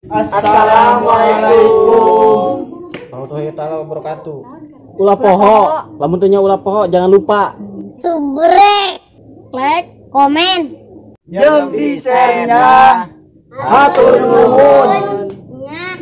Assalamualaikum warahmatullahi taala wabarakatuh. Ulah poho, lamun teu nya ulah poho, jangan lupa subrek, like, komen, jeung di-share nya. Hatur nuhun. Nya.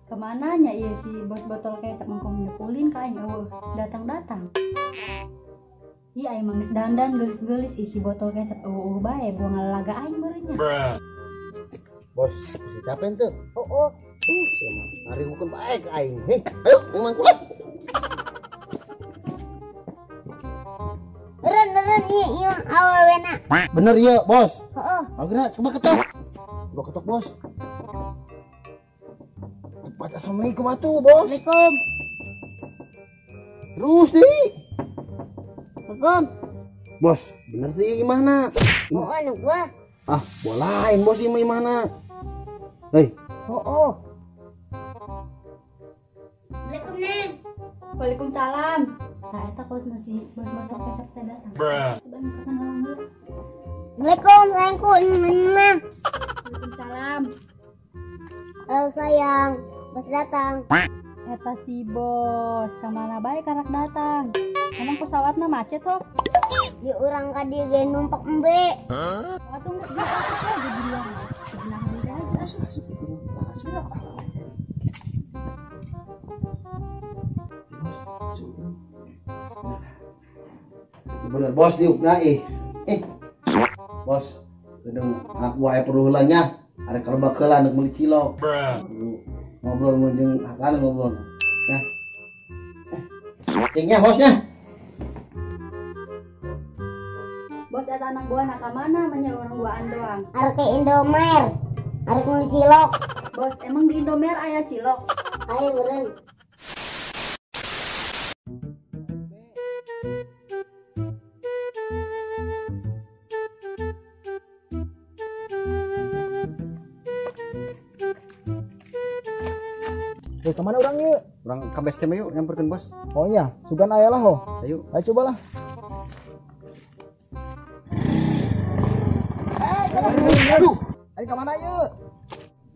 Kemana nya ieu si bos botol kecap mengkong nyekulin ka aing eueuh datang-datang. Ih aing mah geus dandan geulis-geulis isi botol kecap eueuh bae buang ngalaga aing meureun nya. Bos, bisa capek teu? Heueuh. Sia mah ngaringukeun bae ka aing. Hei, ayo mangkulan. Eureun ieu ieu awewena. Bener ieu, Bos. Heeh. Ageuna coba ketok. Coba ketok, Bos. Cepat, assalamualaikum atuh, Bos. Assalamualaikum. Terus deui. Assalamualaikum. Bos, bener sih gimana? Oh, anu gua. Ah, bolain bos ini gimana? Hei. Oh. Assalamualaikum, Neng. Waalaikumsalam. Tah eta kos nasi bos botol kecap teh datang. Coba kapan ngomong heula. Assalamualaikum, sayangku, mah. Waalaikumsalam. Halo sayang, bos datang. Eta si bos, kamana bae karak datang. Emang pesawatna macet hok? Di urang ka dieu ge numpak embe. Atuh geus geus asup we buruan. Sebenarnya aja asup asup asup. Bener bos diukna ih. Bos, gedeng anak buah perlu heula nya. Ada kalebak heula nek meuli cilok. Ngobrol mun jeung akana ngobrol. Ya. Cingnya bosnya. Bos eta anak buah nak ka mana manya urang duaan doang. Arek ke Indomer. Arek meuli cilok. Bos, emang di Indomer aya cilok? Aya meureun. Eh, kemana orang yuk? Orang ke base camp yuk, nyamperkeun bos. Oh iya, sugan aya lah ho. Ayo. Ayo cobalah. Aduh, ayo kemana yuk?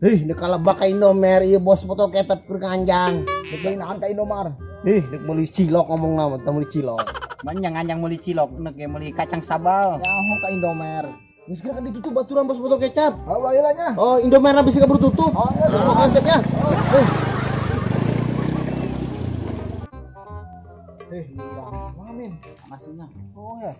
Ih, nek kalebak ka Indomer ieu bos botol kecap keur nganjang. Nek meuli naon ka Indomar? Ih, nek meuli cilok ngomongna mah, teu meuli cilok. Manya nganjang meuli cilok, nek ge meuli kacang sabal. Nyaho ka Indomer. Geus geura kan ditutup baturan bos botol kecap. Oh, bae lah nya. Oh, Indomer bisa keburu tutup. Oh, geus konsepnya. Eh, mana min? Masihnya. Oh ya.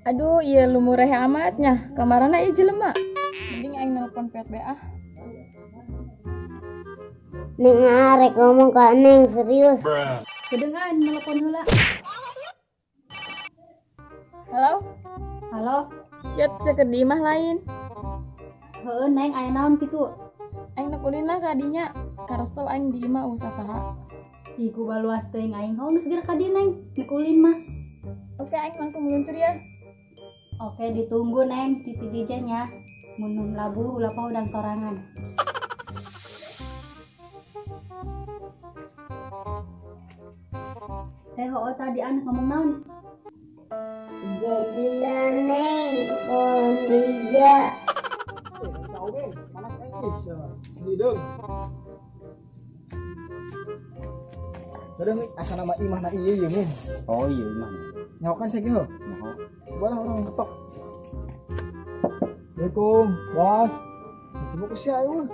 Aduh, iya lumureh amatnya. Kamarana ieu jelema. Mending aing nelpon PTB ah. Neng arek ngomong ka Neng serius. Kedengan nelpon heula. Halo? Halo? Ya cek di imah lain. Heueuh Neng aya naon kitu? Aing nek ulin lah ka dinya. Karesel aing di imah eueuh sasaha. Ih ku baluas teuing aing hong geus geura ka dieu Neng, nek ulin mah. Oke, aing langsung meluncur ya. Oke, ditunggu Neng, titi DJ nya. Mun labu ulah udang sorangan. Eh, hoo tadi anak ngomong naon? Jadilah Neng, Khadijah. Tahu Ben, panas aing hidung. Kadang asa nama imahna ieu ieu min. Oh iya imahna. Nyaho kan saya heuh. Nyaho. Coba lah orang ketok. Assalamualaikum, bos. Coba ke sia ayo.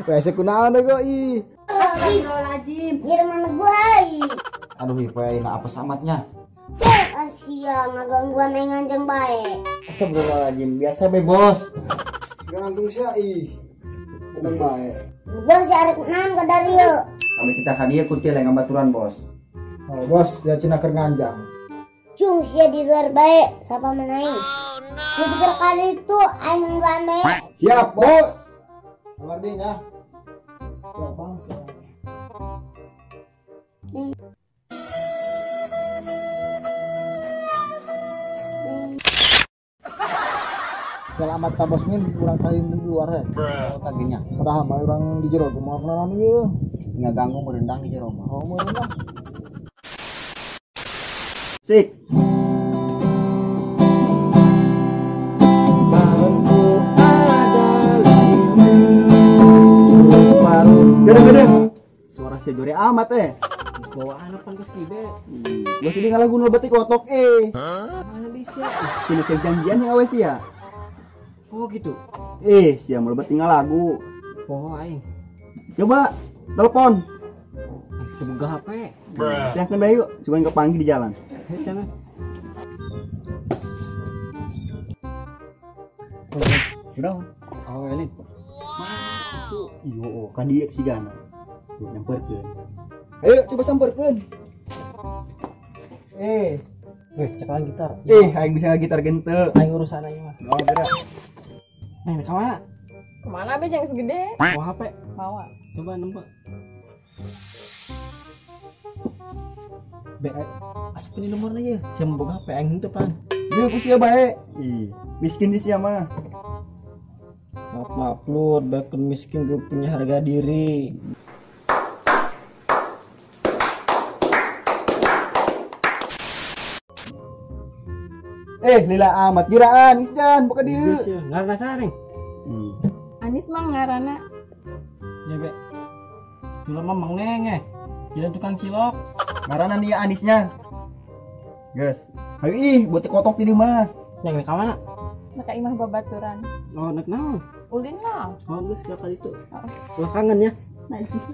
WC kunaon deui kok ih. Astagfirullahaladzim. Ieu mana gua ih. Aduh ieu na apa samatnya. Asia ngagangguan aing nganjang bae. Astagfirullahaladzim, biasa be bos. Gantung sia ih. Benang bae. Gua si arek naon ka darieu. Kami kita ka dieu kuntil yang ngabaturan bos. Oh bos, ya cenah keur nganjang. Cung sia di luar bae, sapa menai. Pikir kali itu aing ngan bae. Siap bos. Keluar deh ya. Ya bangsa. Selamat ta bos min, urang kain di luar he. Oh taginya. Padahal mah urang di jero kumaha naon ieu. Sing ganggu merendang di jero mah. Oh meureun lah. Sik. Bangku ada lima. Baru. Gede-gede. Suara si jore amat eh. Bawa anak pan geus kibe. Gua tadi ngalagu nu batik kotok eh. Mana di sia? Kini saya janjian yang awe sia. Oh gitu. Sia mau tinggal lagu. Poho aing. Coba telepon. Teu HP. Yang kena yuk, coba kepanggil di jalan. Jangan. Sudah. Oh, Elin. Iyo, kan dia sigana. Tuh nyamperkeun. Ayo coba samperkeun. Weh, cekalan gitar. Aing bisa gitar gente. Aing urusan aing mah. Oh, gerak. Neng, ka mana? Kemana be jang segede? Bawa HP. Bawa. Coba nembak. Be, asup ini nomornya ya. Sia memboga HP aing henteu pan. Ieu ku sia bae. Ih, miskin di sia mah. Maaf maaf lur, bahkan miskin gue punya harga diri. Lila amat giraan isjan buka dieu. Ngaranna saha neng? Anis mah ngaranna. Ya be. Dulu mah mang neng eh. Jalan tukang cilok. Ngaranna nih Anisnya. Geus. Hayu ih, buat kotok di mah. Yang ka mana? Nak imah babaturan. Oh, nak naon? Ulin lah. Oh, geus ka itu. Ulah kangen ya. Najis.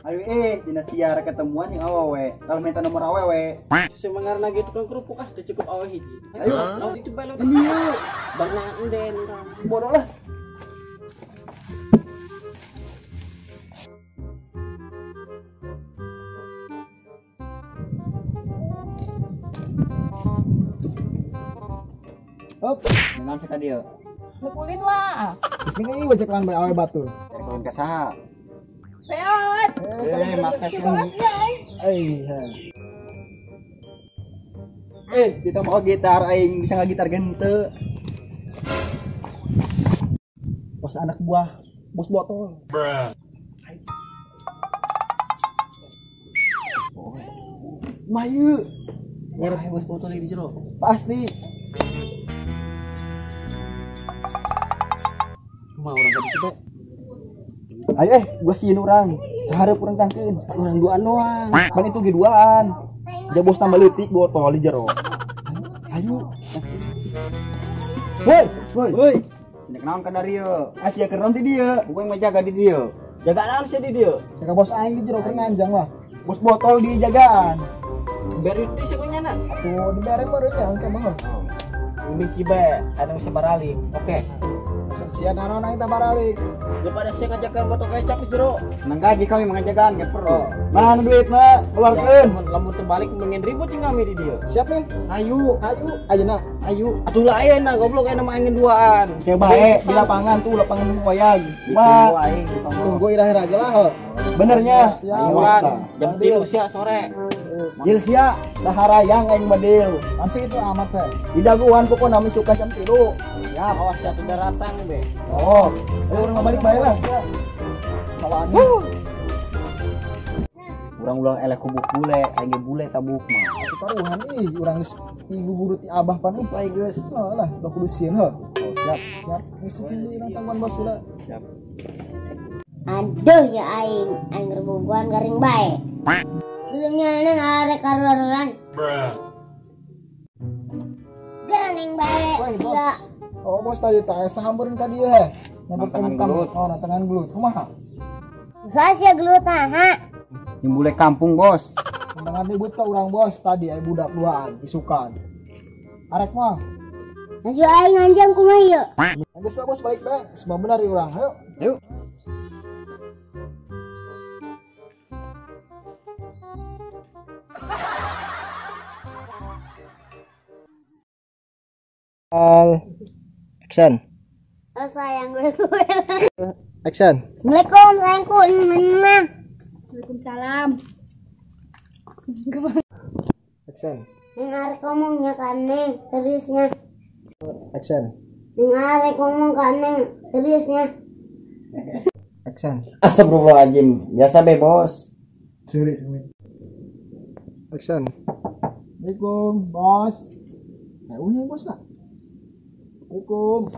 Ayo dina siar ketemuan yang awewe. Kalau minta nomor awewe. Susah mengarana gitu tukang kerupuk ah, teu cukup awe hiji. Ayo, laut itu bae laut. Ini Barna enden urang. Bodoh lah. Hop, Dengan sekali dia. Mukulin lah. Geus ieu cekalan bae awe batur. Dari kawin ka saha? Peot. Maksa sih. Kita mau gitar aing bisa nggak gitar gente. Bos anak buah, bos botol. Mayu. Ngarep bos botol di jero. Pasti. Kumaha urang tadi kita? Ayo gua sieun urang. Sahareup urang tangkeun. Urang duaan doang. Pan itu ge duaan. Ja bos tambah leutik botol di jero. Ayo. Woi, woi. Woi. Nek naon ka darieu? Asia keur naon ti dieu? Gua yang jaga di dieu. Jaga naon sia di dieu? Jaga bos aing di jero keur nganjang lah. Bos botol di jagaan. Beri teh sia kunyana. Atuh dibere meureun ya engke mah. Mending kiba anu sabaralik. Oke. Sia naon aing teh baralik. Daripada sia ngajakan botol kecap di jero. Menang gaji kami mengajakan ge perlu. Mana duitna? Keluarkeun. Lamun terbalik mendingin ribut jeung kami di dieu. Siap min? Ayo, Ayo, ayeuna. ayo. Atuh lah ayeuna goblok ayeuna mah aing duaan. Kayak bae di lapangan tuh lapangan wayang. Ma, Tunggu ira-ira aja lah. Ho. benernya. Siap. Ayuan, jam 3 sia sore. Dil sia, daharayang aing mah dil. Langsung itu amat teh. Di daguan pokona misukan jam 3. Ya, awas sia teu datang be. Oh, ayo urang balik bae lah. Sawan. Urang ulang eleh kubuk bule, aing ge bule tabuk mah. Taruhan ih urang geus guru ti abah pan ih. Bae geus. Oh lah, udah kudu sieun heuh. Oh, siap. Siap. Geus sieun urang tangguhan bos heula. Siap. Aduh ya aing, aing rebuguan garing bae. Dulunya neng arek karuaruan. Geura neng bae. Woi, bos. Sia. Oh bos tadi teh saha meureun ka dieu heh. Nantangan gelut. Oh, nantangan gelut. Kumaha? Saha sia gelut ha? Yang bule kampung, Bos. Nantangan ribut ka urang, Bos. Tadi aya budak duaan isukan. Arek mah. Maju aing nganjang kumaha ieu? Geus lah, Bos, balik bae. Sebab benar ieu urang. Ayo. Yuk. Action. Oh, sayang gue gue. Action. Assalamualaikum sayangku, mana? Waalaikumsalam. Action. Neng arek ngomongnya ka Neng, seriusnya. Action. Neng arek ngomong ka Neng, seriusnya. Action. Astagfirullahaladzim. Biasa be, Bos. Suri, suri. Action. Assalamualaikum, Bos. Eh, unya bos lah. Assalamualaikum.